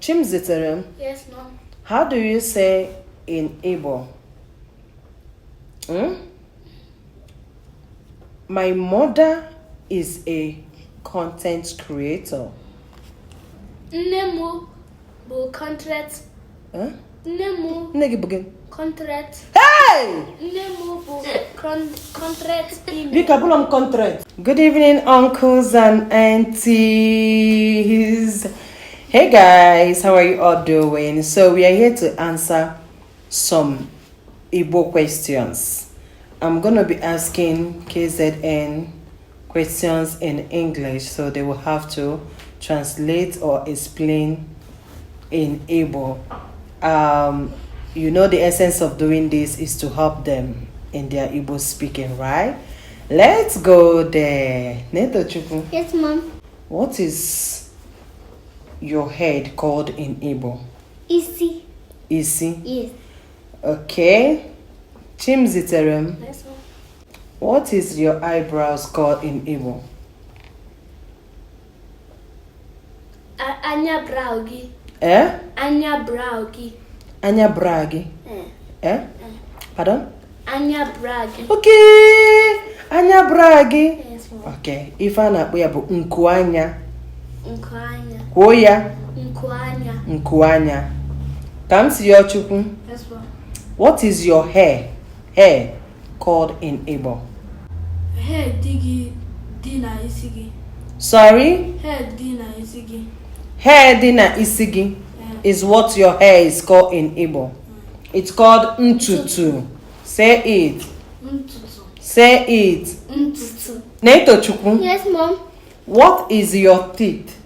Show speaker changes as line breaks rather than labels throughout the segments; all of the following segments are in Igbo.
Chimziterem,
Yes, mom.
How do you say in Igbo? Hmm? My mother is a content creator.
Nne m bụ content.
Huh?
Nne m
Nne gị bụ gịnị?
Content.
Hey!
Nne m bụ content ime.
Biko, abụla m content. Good evening, uncles and aunties. Hey guys, how are you all doing? So we are here to answer some Igbo questions. I'm gonna be asking KZN questions in English, so they will have to translate or explain in Igbo. The essence of doing this is to help them in their Igbo speaking, right? Let's go there. Netochukwu.
Yes, mom.
What is your head called in Igbo?
Isi.
Isi.
Yes.
Okay. Chimziterem.
Yes, mom.
What is your eyebrows called in Igbo?
Anya brow gị.
Eh?
Anya brow gị.
Anya bra gị.
Eh.
Eh? Pardon?
Anya brow gị.
Okay. Anya bra gị.
Yes, mom.
Okay. Ife a na-akpọ ya bụ nku anya.
Nku anya.
Kwuo ya.
Nku anya.
Nku anya. Ka m si yọọ Chukwu.
Yes, mom.
What is your hair called in Igbo?
Hair dị gị dị na isi gị.
Sorry?
Hair dị na isi gị.
Hair dị na isi gị is what your hair is called in Igbo. It's called ntutu. Say it.
Ntutu.
Say it.
Ntutu.
Netochukwu.
Yes, mom.
What is your teeth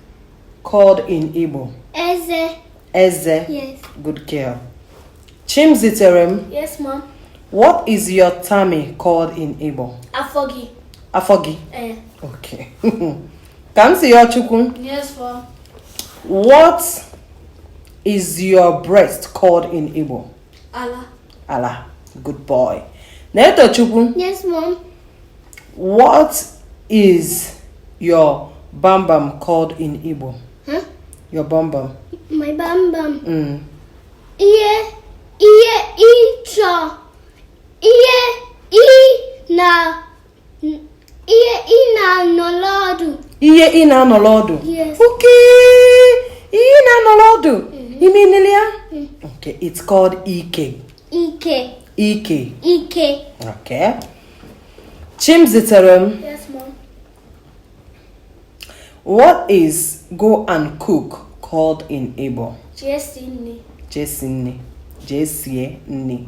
called in Igbo?
Eze.
Eze.
Yes.
Good girl. Chimziterem.
Yes, mom.
What is your tummy called in Igbo?
Afọ gị.
Afọ gị.
Eh.
Okay. Ka m si yọọ Chukwu.
Yes, mom.
What is your breast called in Igbo?
Ala.
Ala. Good boy. Netochukwu.
Yes, mom.
What is your bam bam called in Igbo?
Huh?
Your bam bam.
My bam bam. Ihe ịchọ. Ihe ị na ihe ị na-anọrọ ọdụ.
Ihe ị na-anọrọ ọdụ.
Yes.
Okay. Ihe ị na-anọrọ ọdụ. Ime inili ya? Okay, it's called ike.
Ike.
Ike.
Ike.
Okay. Chimziterem.
Yes, mom.
What is go and cook called in Igbo?
Jee si nri.
Jee si nni. Jee sie nni.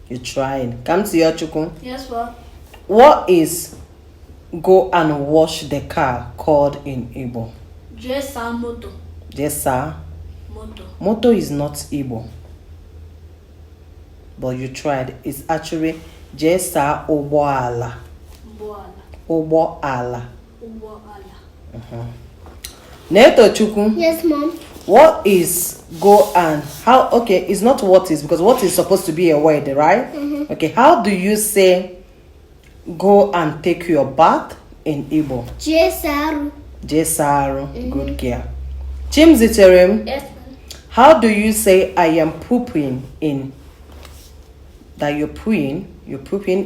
You trying. Come to your Chukwu.
Yes, mom.
What is go and wash the car called in Igbo?
Jee saa moto.
Jee saa.
Moto.
Moto is not Igbo. But you tried. It's actually jee saa ụgbọala.
Ụgbọala.
Ụgbọala.
Ụgbọala.
Netochukwu.
Yes, mom.
What is go and how? Okay, it's not what is, because what is supposed to be a word, right? Okay, how do you say go and take your bath in Igbo?
Jee saa arụ.
Jee saa arụ. Good girl. Chimziterem.
Yes, mom.
How do you say I am pooping in? That you're pooping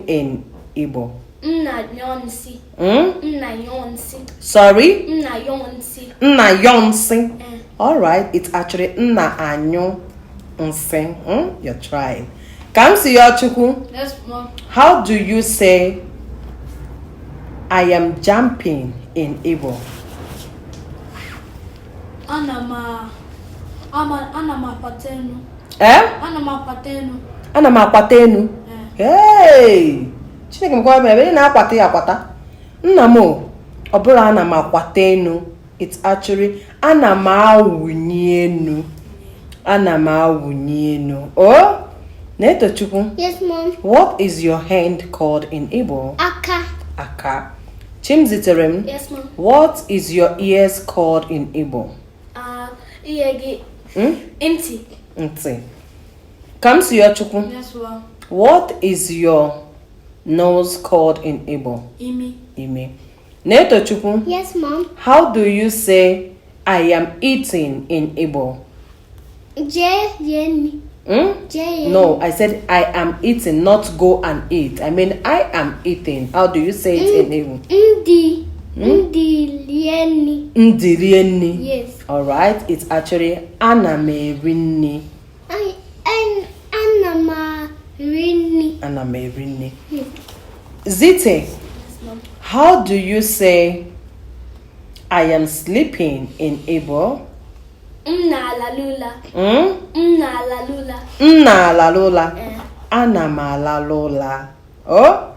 in Igbo.
M na-anyụ nsị.
Hmm?
M na-anyụ nsị.
Sorry?
M na-anyụ nsị.
M na-anyụ nsị.
Eh.
All right, it's actually m na-anyụ nsị. You're trying. Ka m si yọọ Chukwu.
Yes, mom.
How do you say I am jumping in Igbo?
Ana m a ama ana m akwata enu.
Eh?
Ana m akwata enu.
Ana m akwata enu.
Eh.
Hey! Chineke m kwa ebe ị na-akwata ya akwata. Nna m o, ọ bụrụ ana m akwata enu, it's actually ana m awụnye enu. Ana m awụnye enu. Oh? Netochukwu.
Yes, mom.
What is your hand called in Igbo?
Aka.
Aka. Chimziterem.
Yes, mom.
What is your ears called in Igbo?
Ihe gị.
Hmm?
Ntị.
Ntị. Ka m si yọọ Chukwu.
Yes, mom.
What is your nose called in Igbo?
Imi.
Imi. Netochukwu.
Yes, mom.
How do you say I am eating in Igbo?
Jee rie nri.
Hmm?
Jee rie
No, I said I am eating, not go and eat. I mean, I am eating. How do you say it in Igbo?
Ndị ndị rie nri.
Ndị rie nri.
Yes.
All right, it's actually ana m eri nri.
Ana m eri nri.
Ana m eri nri. Zite, how do you say I am sleeping in Igbo?
M na-alalụ ụla.
Hmm?
M na-alalụ ụla.
M na-alalụ ụla.
Eh.
Ana m alalụ ụla. Oh,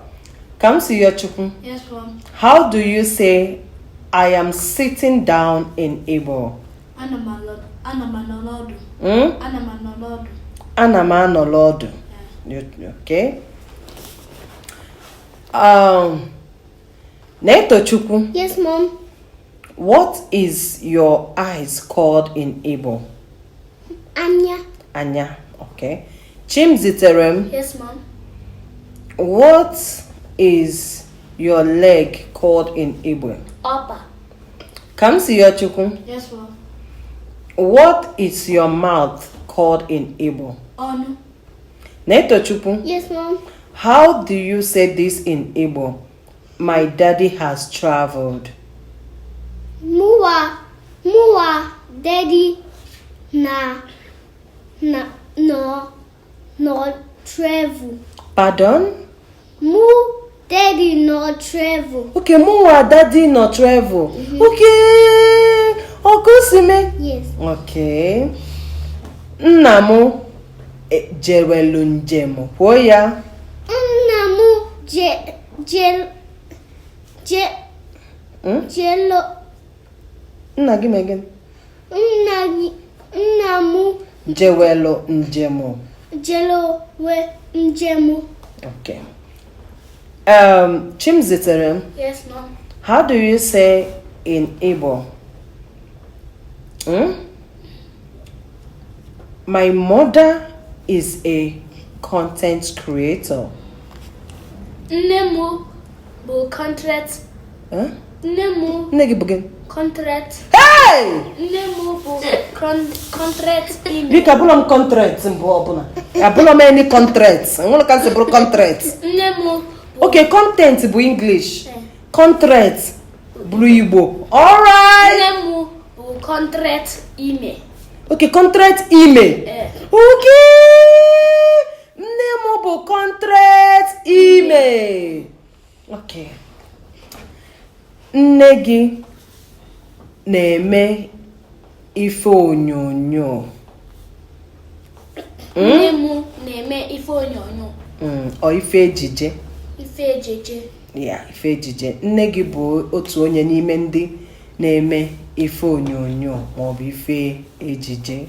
Kamsiyochukwu.
Yes, mom.
How do you say I am sitting down in Igbo?
Ana m anọ n'ọdụ.
Hmm?
Ana m anọ n'ọdụ.
Ana m anọ n'ọdụ. Okay. Netochukwu,
Yes, mom.
what is your eyes called in Igbo?
Anya.
Anya. Okay. Chimziterem,
Yes, mom.
what is your leg called in Igbo?
Ọpa.
Kamsiyochukwu,
Yes, mom.
what is your mouth called in Igbo?
Ọnụ.
Netochukwu,
Yes, mom.
how do you say this in Igbo? My daddy has traveled.
Mụwa daddy na na nọ nọ travel.
Pardon?
Mụ daddy nọ travel.
Okay, mụnwa daddy nọ travel. Okay, ọkụsime.
Yes.
Okay. Nna m jerelu njem. Kwuo ya.
Nna m je je je
Hmm?
jelo
Nna gị mee gịnị?
Nna m
Jewelu njem.
jelo we njem.
Okay. Chimzitere,
Yes, mom.
how do you say in Igbo? Hmm? My mother is a content creator.
Nne m bụ contract.
Huh?
Nne m
Nne gị bụ gịnị?
contract.
Hey!
Nne m bụ contract ime.
Biko abụlọ m contract mbụ ọbụla. Abụlọ m any contract. Enwere ka m si bụrụ contract.
Nne m bụ
Okay, content bụ English.
Eh.
Contract bụrụ Igbo. Alright.
Nne m bụ contract ime.
Okay, contract ime.
Eh.
Okay. Nne m bụ contract ime. Okay. Nne gị na-eme ife onyonyo.
Nne m na-eme ife onyonyo.
Ọ ife ejije.
Ife ejije.
Ya, ife ejije. Nne gị bụ otu onye n'ime ndị na-eme ife onyonyo maọbụ ife ejije.